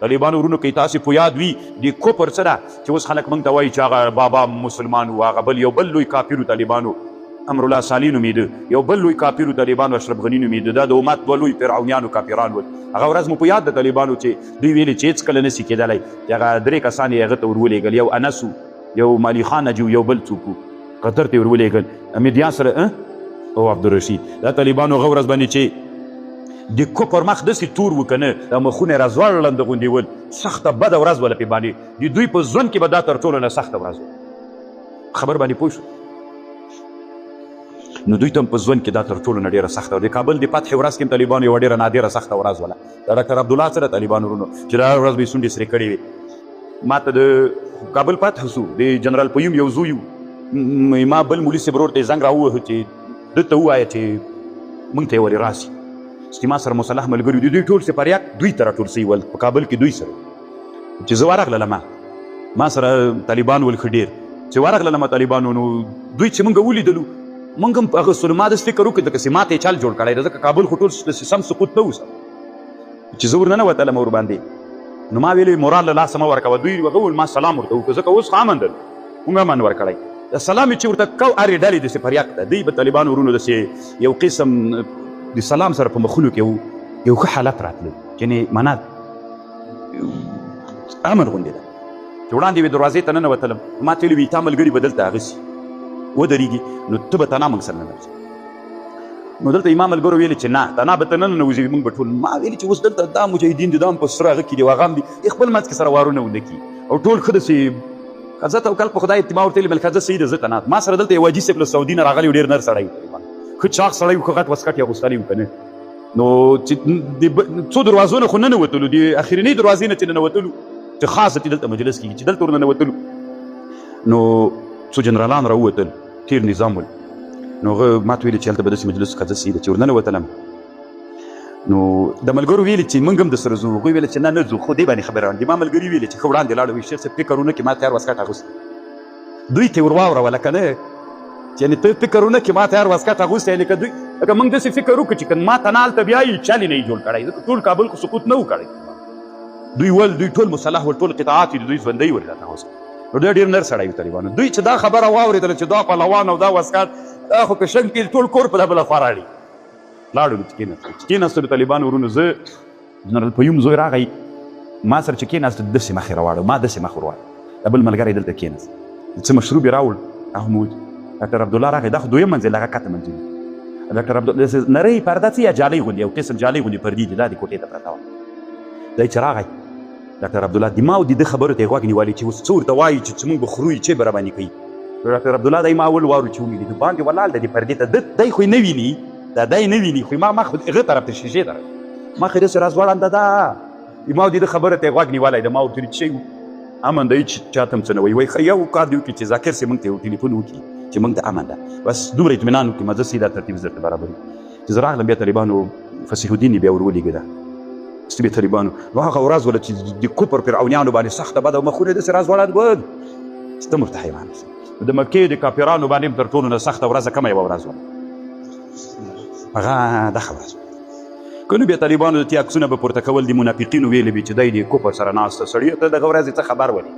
طالبانو ورونو که تاسو په یاد وي د کفر څه ده چې اوس خلک موږ ته وایي چې هغه بابا مسلمان و، هغه بل یو بل لوی کافر طالبانو امرالله صالح نومېده، یو بل لوی کافر طالبانو اشرف غني نومېده. دا د امت دوه لوی فرعونیانو کافران ول. هغه ورځ مو په یاد د طالبانو چې دوی ویلې چې هېڅکله نه سي کېدلی چې هغه درې کسان یې هغه ته ور ولېږل، یو انس و، یو مالي خان نجیب، یو بل څوک و، قطر ته یې ور ولېږل امیدیان سره او عبدالرشید. دا طالبانو هغه ورځ باندې چې د کفر مخ داسې تور و که نه، دا مخونه یې راځوړنده غوندې ول، سخته بده ورځ وله پرې باندې، د دوی په ژوند کې به دا تر ټولو نه سخته ورځ وه. خبر باندې پوه شو؟ نو دوی ته هم په ژوند کې دا تر ټولو نه ډېره سخته. د کابل د فتحې ورځ کې هم طالبانو یوه ډېره نادره سخته ورځ وله. دا ډاکټر عبدالله څه ده طالبانو ورونو چې دا ورځ به یې سونډې سرې کړې وې. ما ته د کابل فتح سو د جنرال پیوم یو زوی و، ما بل مولوي صاحب ورور ته یې زنګ راووهه چې ده ته ووایه چې موږ ته یې ولې راسي. چې ما سره مسلح ملګري دي، دوی ټول سپریاک دوی ته راټول سوي ول په کابل کې دوی سره. چې زه ورغللم ما سره طالبان ول ښه ډېر، چې ورغللم طالبانو نو دوی چې موږ ولیدلو موږ هم هغه سلو ما داسې فکر وکړ لکه چې ما ته یې چل جوړ کړی دی، ځکه کابل خو ټول داسې سم سقوط نه و سم. چې زه ورننوتلم ورباندې نو ما ویلې مورال له لاسه مه ورکوه. دوی هغه وویل ما سلام ورته وکړ، ځکه اوس خو امن دی، موږ امن ورکړی. د سلام یې چې ورته کو هرې ډلې داسې فریاد ده. دوی به طالبانو ورونو داسې یو قسم د سلام سره په مخونو کې یو ښه حالت راتلو، یعنې معنا امن غوندې ده. چې وړاندې وې دروازې ته ننوتلم، ما ته ویلي وي تا ملګري به دلته هغه سي ودرېږي، نو ته به تنها موږ سره ننوځې. نو دلته امام ملګرو ویلي چې نه تنها به ته نه ننوځې، موږ به ټول. ما ویلي چې اوس دلته دا مجاهدین دي، دا هم په سره هغه کې دي، هغه هم دي، خپل منځ کې سره وارونه ونه کړي او ټول ښه داسې ښځه توکل په خدای ما ورته ویلي بل ښځه صحیح ده، زه ته نه. ما سره دلته یو حاجي صاحب له سعودي نه راغلی و، ډېر نر سړی و، ښه چاغ سړی و، ښه غټ واسکټ یې اغوستلی و که نه. نو چې د څو دروازو نه خو ننوتلو، د اخرینۍ دروازې نه چې ننوتلو چې خاصه چې دلته مجلس کېږي، چې دلته ورننوتلو نو څو جنرالان راووتل، تېر نظام ول. نو هغه ما ته ویلي چې هلته به داسې مجلس ښځه صحیح ده. چې ورننوتلم نو د ملګرو ویلي چې موږ هم د سره ځو، هغوی ویل چې نه نه ځو، خو دې باندې خبره روانه. ما ملګري ویلي چې ښه وړاندې لاړو، وایي شیخ صاحب فکر ونه کړي ما تیار واسکټ اغوستی. دوی ته یې ورواوروله که نه چې یعنې ته فکر ونه کړې ما تیار واسکټ اغوستی، یعنې که دوی لکه موږ داسې فکر وکړو چې که ما ته نه هلته بیا یې چل یې نه یې جوړ کړی، ځکه ټول کابل خو سقوط نه و کړی. دوی ول، دوی ټول مسلح ول، ټول قطعات یې د دوی ژوندی ول راته اوس. نو دا ډېر نر سړی و طالبانو. دوی چې دا خبره واورېدله چې دا پهلوان او دا واسکټ، دا خو که شنګ کړي ټول کور په دا بله خوا راړي. لاړو چې کېناستو، چې کېناستو د طالبانو ورونو، زه جنرال پیوم زوی راغی ما سره چې کېناست داسې مخ یې راواړو، ما داسې مخ ورواړو. دا بل ملګری دلته کېناست، څه مشروب یې راوړ، هغه مو ډاکټر عبدالله راغی، دا خو دویم منزل هغه کته منزل. ډاکټر عبدالله داسې نرۍ پرده څه یا جالۍ غوندې، یو قسم جالۍ غوندې پردې دي، دا د کوټې ته پرته وه. دی چې راغی ډاکټر عبدالله د ما او د ده خبرو ته یې غوږ نیولی چې اوس څه ورته وایي چې موږ به خورو یې چې به راباندې کوي. ډاکټر عبدالله دی ما اول وارو چې ومې لید باندې ولاړ دی د پردې ته، دی خو یې نه ویني، دا دی نه ویني، خو ما مخ هغه طرف ته شیشې ته راغی، مخ یې داسې راځوړنده ده. ما او د ده خبرو ته یې غوږ نیولی دی، ما ورته ویل چې امن دی، چې چاته هم څه نه وایي. وایي ښه یو کار دې وکړي چې ذاکر صاحب موږ ته یو ټلیفون وکړي چې موږ ته امن ده، بس دومره اطمینان وکړي، ما زه صحیح دا ترتیب زه درته برابروم. چې زه راغلم بیا طالبانو فصیح الدین یې بیا ور ولېږه ده چې بیا طالبانو نو هغه ورځ وله چې د کفر فرعونیانو باندې سخته بده مخونه داسې راځوړند ول چې ته ورته حیران شې. د مکې د کافرانو باندې هم تر ټولو نه سخته ورځ کومه یوه ورځ وه، هغه دغه ورځ وه. که نو بیا طالبانو د دې عکسونه به پورته کول، د منافقینو ویلې وي چې دی د کفر سره ناست سړی ته دغه ورځې څه خبر ولې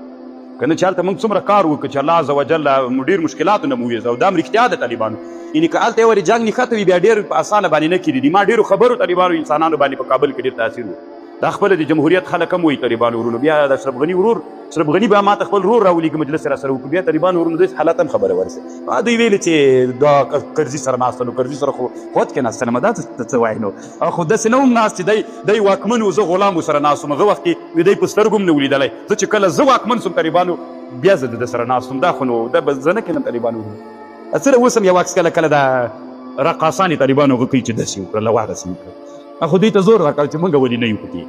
که نه چې هلته موږ څومره کار وکړو چې الله عز وجل مو ډېر مشکلاتو نه مو وویست. او دا هم رښتیا ده طالبانو، یعنې که هلته یو وارې جنګ نښته وي بیا ډېر په اسانه باندې نه کېږي. ما ډېرو خبرو طالبانو انسانانو باندې په کابل کې ډېر تاثیر و. دا خپله د جمهوریت خلک هم وایي طالبانو ورونو. بیا د اشرف غني ورور، اشرف غني به ما ته خپل ورور راولېږي مجلس یې راسره وکړو. بیا طالبانو ورونو داسې حالت هم خبره ورسېده. دوی ویلې چې دا کرزي سره ناست نو کرزي سره خو خود کې ناست نه، دا څه وایي نو خو داسې نه وم ناست چې دی واکمن و زه غلام ورسره ناست وم. هغه وخت کې وی دی په سترګو هم نه و لیدلی. زه چې کله زه واکمن سوم طالبانو بیا زه د ده سره ناست وم. دا خو نو دا به زه نه کښېنم طالبانو ورونو. څه اوس هم یو عکس کله کله دا رقاصانې طالبانو هغه کوي چې داسې وکړه له هغسې وکړه، خو دوی ته زور راکړ چې موږ ولې نه یو پکې.